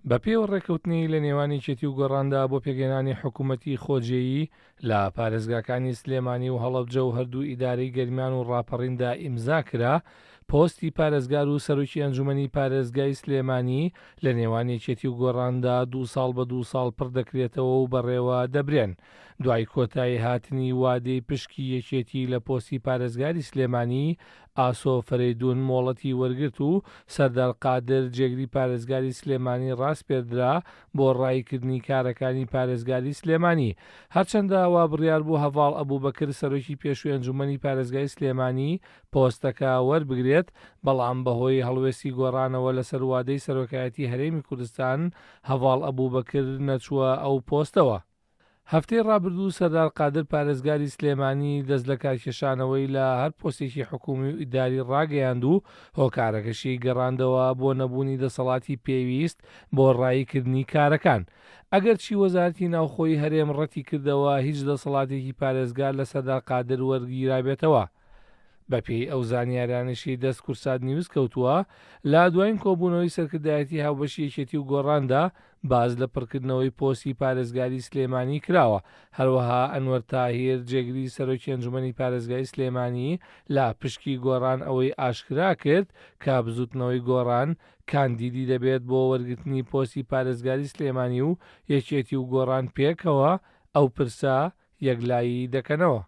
بەپێی ئەو ڕێککەوتنەی لە نێوان یەکێتی و گۆڕاندا بۆ پێکهێنانی حکوومەتی خۆجێیی لە پارێزگاکانی سلێمانی و هەڵەبجە و هەردوو ئیدارەی گەرمیان و ڕاپەڕیندا ئیمزا کرا، پۆستی پارێزگار و سەرۆکی ئەنجومەنی پارێزگای سلێمانی لە نێوان یەکێتی و گۆڕاندا دوو ساڵ بە دوو ساڵ پڕ دەکرێتەوە و بەڕێوە دەبرێن. دوای کۆتایی هاتنی وادەی پشکی یەکێتی لە پۆستی پارێزگاری سلێمانی، ئاسۆ فەرەیدون مۆڵەتی وەرگرت و سەردار قادر جێگری پارێزگاری سلێمانی ڕاسپێردرا بۆ ڕاییکردنی کارەکانی پارێزگاری سلێمانی. هەرچەندە وا بڕیار بوو هەڤاڵ ئەبوبەکر سەرۆکی پێشووی ئەنجومەنی پارێزگای سلێمانی پۆستەکە وەربگرێت، بەڵام بەهۆی هەڵوێستی گۆڕانەوە لەسەر وادەی سەرۆکایەتی هەرێمی کوردستان هەڤاڵ ئەبوبەکر نەچووە ئەو پۆستەوە. هەفتەی ڕابردوو سەردار قادر پارێزگاری سلێمانی دەست لەکارکێشانەوەی لە هەر پۆستێکی حکومی و ئیداری ڕاگەیاند و هۆکارەکەشی گەڕاندەوە بۆ نەبوونی دەسەڵاتی پێویست بۆ ڕایی کردنی کارەکان. ئەگەرچی وەزارەتی ناوخۆی هەرێم ڕەتی کردەوە هیچ دەسەڵاتێکی پارێزگار لە سەردار قادر وەرگیرابێتەوە. بەپێی ئەو زانیاریانەشی دەست کوردسات نیوز کەوتووە، لە دوایین کۆبوونەوەی سەرکردایەتی هاوبەشی یەکێتی و گۆڕاندا باس لە پڕکردنەوەی پۆستی پارێزگاری سلێمانی کراوە، هەروەها ئەنوەر تاهیر جێگری سەرۆکی ئەنجومەنی پارێزگای سلێمانی لە پشکی گۆڕان ئەوەی ئاشکرا کرد کە بزوتنەوەی گۆڕان کاندیدی دەبێت بۆ وەرگرتنی پۆستی پارێزگاری سلێمانی و یەکێتی و گۆڕان پێکەوە ئەو پرسە یەکلایی دەکەنەوە.